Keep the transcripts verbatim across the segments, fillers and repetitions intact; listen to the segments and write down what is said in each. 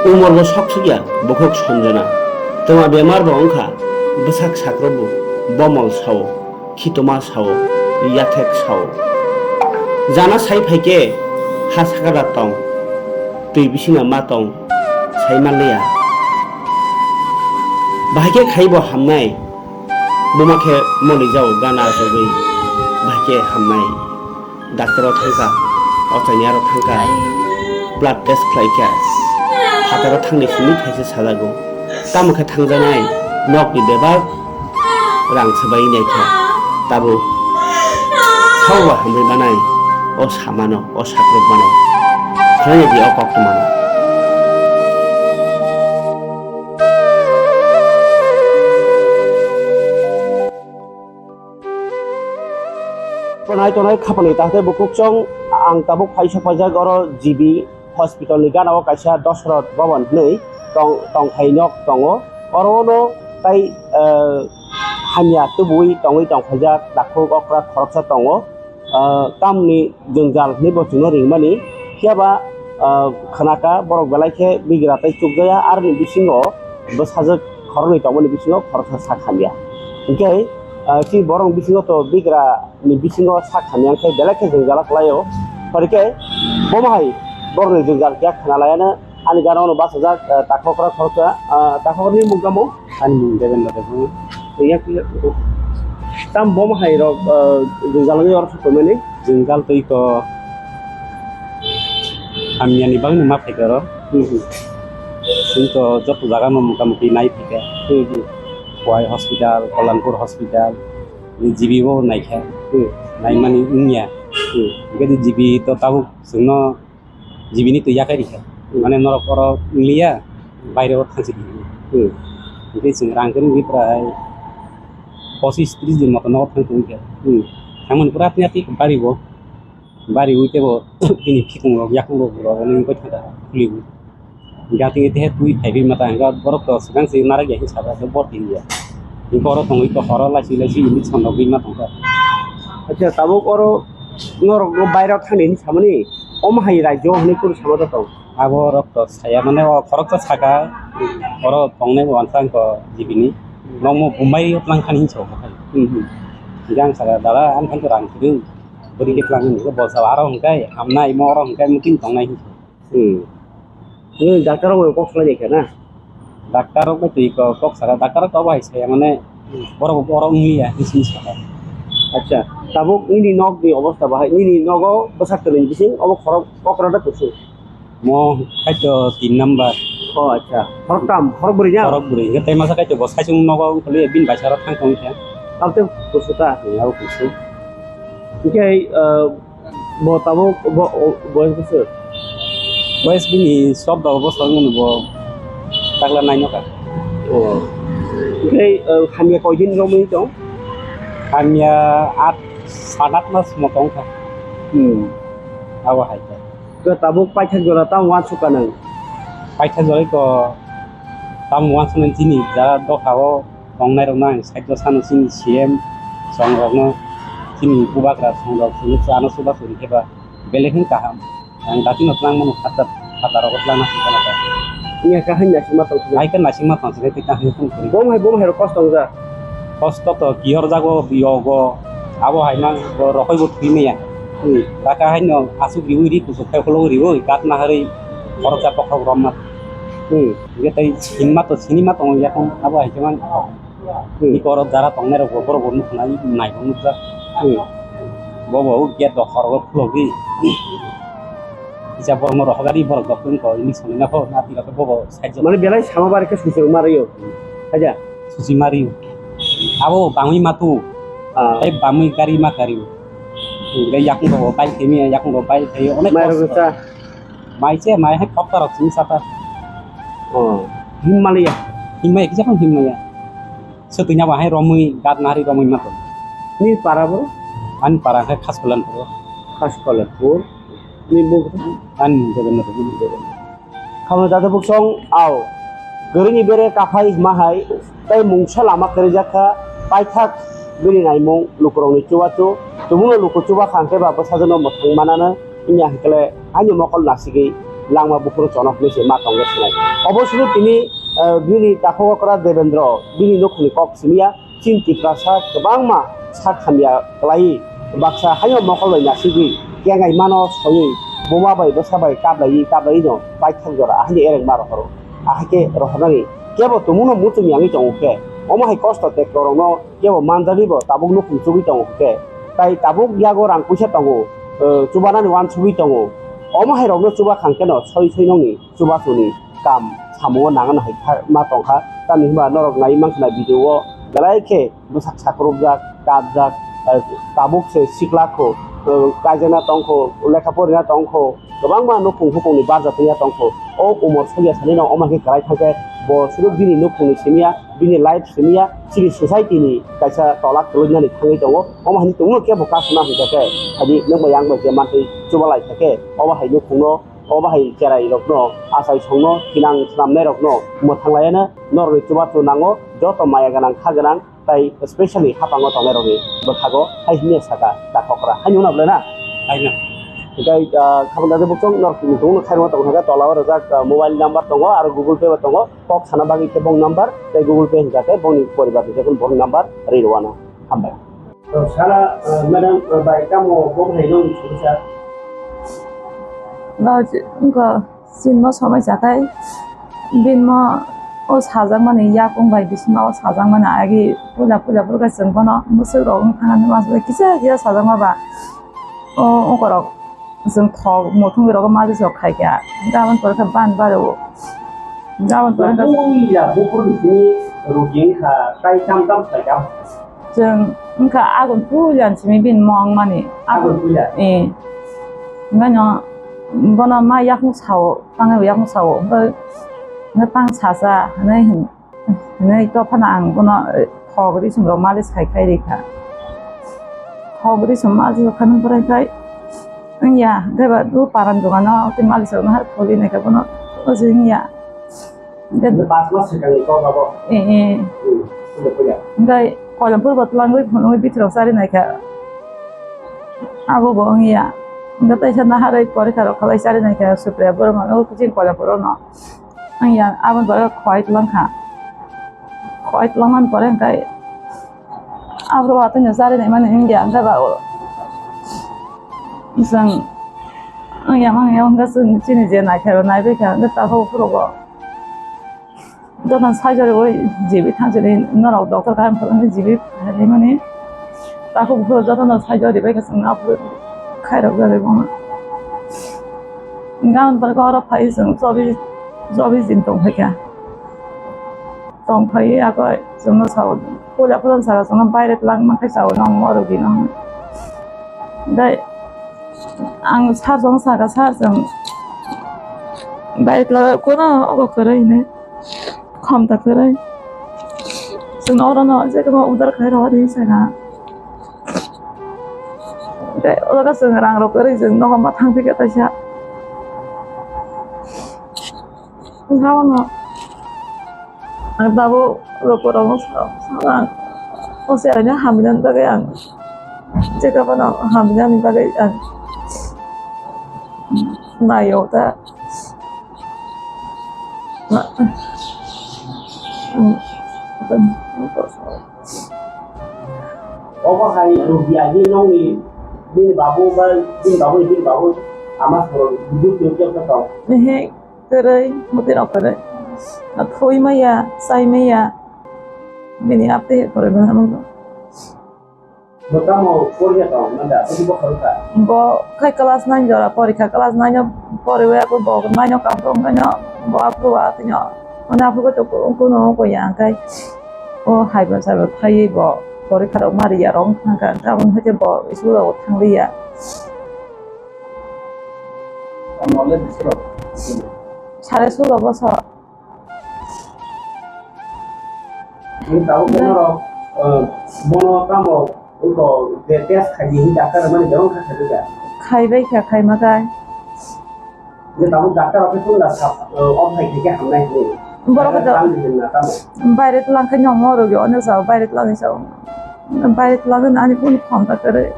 Umor bo sok sukya, bukhuk sonjona. Twma bemar bo wngkha, bwsak sakrok bo bomol sao, khitoma sao, yathek sao. Jana sai phaikhe, ha sakada tong, twi bisingo ma tong, sai manliya. Bahai khe khai bo hamnai, buma khe moli jao gana achogwi, bahai khe hamnai. Doctor o thangkha, ochaini aro thangkha, blood test khlaikha, phataro thangni simi khaisa sajago, tamo khe thangjaknai, nokni bebak rang swbai naikha, tabuk saoba hamrwi manai, o samano, o sakrok mano, khwlainai di o koktwmano. Tonai tonai khapani tahte bukhuk chong ang tabuk phaisa phaijak oro G B hospital ni gana o kaisa Dosrot Bhavan hinwi tong tongthai nok tongo. Oro no tai, eh, hamya tubui tongwi tongphaijak takhuk okra khoroksa tongo. Ah, tamni jwngjal hinwi bo chwngno ringmani. Phiyaba, ah, khnaka borok belai khe bigra tei chukjaya, aroni bisingo bwsajwk khoroknwi tongmani bisingo khoroksa sak hamya. Hinkhe, ah, chini borokni bisingo to bigra ni bisingo sak hamya hinkhe belai khe jwngjal kwlaio. Phorikhe bomo hai borokni jwngjal khe khna layana. Ani gana ono bachajak, ah, takhokra khoroksa, ah, takhokni mung tamo? Ani mung Devendra Debbarma. Yak, yak, tam bom hai rok, ah, jwngjal wngwi oro sokomani? Jwngjal twi ko hamyani bagwi ma phaikha oro. Hmm, hmm. Chwng to joto jaga no motamuti nai phaikha. Hmm, hmm. Khowai hospital, Kalanpur hospital, G B bo naikha. Hmm. Naimani wngya. Hmm. Hwnkhe G B to tabuk chwngno G B ni twi yakhai rikha. Hmm. Mane norok oro wngliya, baire o thangsi di. Hmm. Hwnkhe chwng rang kwrwngwi prai pochis tris din moto nogo thang tongkha. Hmm. Thangmani pura apni apni bari bo. Bari ui tebo bini phikungrok, yakungrok rok wngwi thangkha, khuliwi. Hwnkhe atwi tei twi phaiwi mata hwnkhe borok to swkang se narak ya hinwi saka se bor twi ya. Hwnkhe oro tongwi to horo lachi lachi injection rok ringma tongkha. Acha, tabuk oro norok no bairok thangni hinwi samani, omo hai rajyo hinwi kunu sama da tong? Abo rok to saya mane o khoroksa saka, oro tongnai bo uansukha ko G B ni. Nokmo Bombay o twlang thani hinwi sa kha. Hmm, hmm. Hwnkhe ang saka, "Dada, ang thani to rang kwrwng, bwrwi khe twlang," hinwi bo saka aro hwnkhe hamnai, mo oro hwnkhe muiting tongnai hinwi sa. Hmm. Nwng doctor rok bai kok salai kha na? Doctor rok bai twi ko-, kok saka, doctor rok to abo hai saya mane borok oro wngliya, hinwi saka. Acha, tabuk nini nok ni obosta bahai, nini nogo bwsak kwrwini bising obo khorok okra da kusu? Mo kaitor tin number. O acha, khorok tam, khorok bwrwi na? Khorok bwrwi, hwnkhe tei masa kaitor bo saichung nogo wngkha le, bini baisa oro thang tong khe. Abo tei kusu ta? Abo kusu. Hwnkhe, ah, Bo tabuk bo, o, boyes bwswk? Boyes bini chobda bosor wngmani bo takla nai nokha. O. Tei, o, hamya koi din romwi tong? Hamya at, sat at mas mo tong kha. Hmm. Abo hai khe. Khe tabuk paithak jora tamo uansuk ka nang? Paithak jora ko tamo uansuk nang chini jara dopha o. Tongnairokno ang side-o sano chini C M songrokno, chini bubagra songrok, chwngno ano chubachu rikhe ba belai kheno kaham. Ang datino twlangmano phatar, phatarrogo twlangna singkha nokha. Wngya khe haino naisingma tong thangwi. Hai khe naisingma tong thangwi tei kaham kheno kwrwi. Bom hai bom hai rok kosto wngjak? Kosto to kihorjago, yogo, abo hai ma bo rohoi bo thwi maya. Hmm. Raka haino aswk riwi ri kuchuk khai ukhulok riwi gat naharwi khoroksa bokhorok romma. Hmm. Hingke tei sinima to, sinima tongo yakung abo hai khe man. Hmm. Iko oro jara tongnai rok bo borok bo nuknai, nai bo nukjak. Hmm. Bo bo gate rok khorok khulogwi. Kisa borok no rohor gari borok rok wngkha, ini sonina pho, nati rok bo bo side. Mane belai sama bar khe susi rwma rwio. Haja. Susi ma rwio. Abo bangwi ma tu. Ah. Tei bangwi gari ma kari. Hmm. Tei yakung rok bo bike themi, yakung rok bike themi, onek Mai rok kosto. Sa. Mai se, mai hai khopta rok simi sata. Oh, himmaliya. Himmaya, kisa phang himmaya. Swtwini abo hai romwi, gat nari romwi ma tong. Ni para bo? Ani para hai Khaskolanpur. Khaskolanpur. Ni bo? Ani Jagannath. Khamno dada buksong, ao. Kwrwini bere kaphai hima hai tei mungsa lama kwrwijak kha, paithak bini naimung lukurokni chubachu. Tumungno luku chuba kha hwnkhe ba bwsajwkno mwthang manano wngya hwnkhe le haino mokol nasigwi langma buphuru chonok hinwi se ma tongo sinai. Obo suru tini, eh, bini takhuk okra Devendra bini nukhungni kok simiya. Chini Tiprasa kwbangma sak hamya kwlaiwi baksa haino mokol bai nasigwi kengai mano soiwi buma bai bwsa bai kablaiwi kablaiwino paithak jora ahai ereng ma rohoro. Ahai khe rohornani kebo tumungno muchung yangwi tongo khe, omo hai kosto tekrorokno kebo manjagwi bo tabuk nukhung chugwi tongo khe, tai tabuk yago rang puisa tongo, eh, chubanani uansugwi tongo. Omo hai rokno chuba khang kheno soi soi nokni chubachuni kam samungo nangna hai kha ma tongkha. Tamni hwnba norok nai mankha na video o belai khe bwsak sakrupjak, kapjak, eh, tabuk se sikla kho, eh, kaijakna tongkho, lekha porina tongkho, kwbangma nukhung hukhungni barjak tongya tongkho. O umor sokya sani no omo khe kwlai thangkhe bo suru bini nukhungni simiya, bini life simiya, chini society ni kaisa tola kwlwinani thangwi tongo. Omo hani tongno kebo kasuna hwnkha khe, hani nwng bai ang bai je mantwi chubalai kha khe, omo hai nukhungno Obo hai cherai rokno, achai songno, thinang swnamnai rokno mwthang laiano norokni chubachu nango, joto maya gwnang, kha gwnang, tai specially hapango tongnai rokni bwkhago hai hwnwi saka takhokra. Haino wngna belai na? Haino. Tei, ah, khabangda je bukchong norokni tongno khairokma tong kha, tola o rijak, ah, mobile number tongo, aro Google Pay bo tongo, kok sana bagwi khe bong number, tei Google Pay hwnkha khe bongni poribar ni jekon borok number ri rwano. Hambai. Sala, eh, madam, eh, bai tamo bo hai nong sisa. Ba, wngkha, sinmo somai chakhai, binmo o sajakmani yakung bai bisingo o sajakmani agi puila puila phurkha chwng bono mwswk rok wng thangani masuk kisa kisa sajakma ba o wngkorok. Chwng thok muthungwi rogo mali sok khai kha. Gabon pore khe ban baro. Gabon pore khe Puila bukur ni simi rugi wngkha, tai tam tam khai kha. Chwng wngkha agon puila ni simi bini mong mani. Agon puila? Eh. Wngkha no bono ma yakung sao, tangwi yakung sao. Wngkha tang sasa hinwi hin. Hinwi dophano ang bono, eh, thok risum rok malis khai khai rikha. Thok risum malis rok kha nung borai khai wngya, hwnkhe ba o paran dogano tei malis rok no hai kholi naikha bono o se wngya. Hwnkhe pas mas swkangni kok abo. Eh, eh. Hmm, hwnkhe puila. Hwnkhe koilampur bo twlangwi phunugwi bithi rok chari naikha. Abo bo wngya. Hwnkhe teisa naharwi porikha rok khalai chari naikha Supriya Borma o kuching koilampur no. Ang ya, aboni pore khoi twlang kha. Khoi twlang mani pore hwnkhe aboro watwi no chari naimani wngya, hwnkhe ba o chwng wngya mangya, hwnkhe chwng chini je naikha rok naibai kha, hwnkhe tabuk phuru bo jotono saichari bai jibi thangsani norok doctor kaham phwrwngwi jibi phaimani. Takhuk bukhuk jotono saichari bai khe chwng aphuru khairok jagwi bono. Gabon pore khe oro phai chwng chobis, chobis din tong phaikha. Tong phaiwi abo chwngno sao, puila puila saka chwngno baire twlang mankhe sao nong oro gino. Tei ang sir chwng saka sir chwng baire twlang kono obo kwrwi hinwi. Kham ta kwrwi. Chwng orono je kwbangma order khai rw di saka. Tei oro chwng rang rok kwrwi chwng nogo ma thang phi kha taisa. Wngkha omo ang tabuk rw kwrwngno sa, sa, o cheraino hamya bagwi ang je kwbangma hamya bagwi ang naio ta. Obo hai rugi agi nongni bini babu ba bini babu bini babu ama soro dudu tu tu tu tong. Ehe, kwrwi, muti rok kwrwi. Thui maya, sai maya. Bini apte kwrwi maya. Bo tamo porikha tong manda, bini bokhorok kha. Bo khai class nine jora porikha, class nine o poriwi ako bo nine o kaphuru wngkhaino bo aphuru wa tino. Mane aphuru ko to kuno ko ya kai. O haiba saiba thaiwi bo porikha rok mari ya rong thangkha, tabuk hwnkhe bo school rok thangliya. Sare sulo bosor. Ni tabuk bono rok, eh, bono tamo iko je test khai di, doctor mani jabang kha khai da. Khai bai kha, khai ma kai. Ni tabuk doctor rok tun da sap, eh, off khai khai hamnai ni. Borok khe baire twlang khe nongmo rwgwi ono sao, baire twlangni sao. Baire twlangwi ani kunu kham ta kwrwi.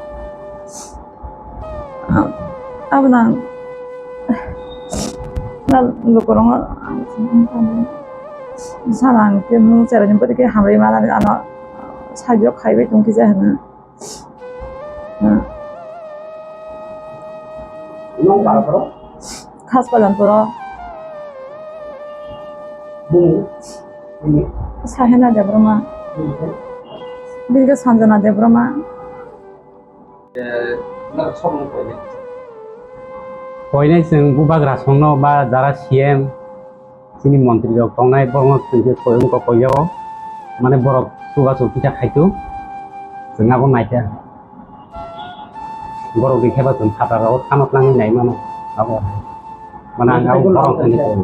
Abo nang lukurok sana ang khe mung cherani bwrwi khe hamri manani ano sagyo khaibai tongkhe je hwnwi. Nong para poro? Khaspalan poro. Bumung? Bini? Sahena Debbarma. Bini? Bini khe Sanjana Debbarma. Eh, nang sok nung koinai? Koinai chwng bubagra songno ba jara C M. Chini montri rok tongnai borokno chwng khe koi wngkha koi o, mane borok chubachu kisa khaitu, chwng abo naikha. Borok rikhe ba chwng phataro thano twlangwi nai mano abo. Mane ang abo borok thani koi.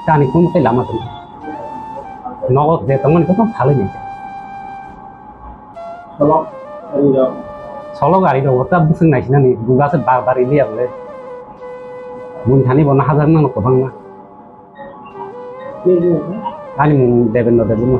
Tani kunu khe lama tong. Nogo je tongmani khe tong phalwi nai. Solok ari rok. Solok ari rok ta bwswng naisinani buga se bar bar ili abole. Bun thani bo na hajar nang kwbangma. Ani mung Devendra Debbarma.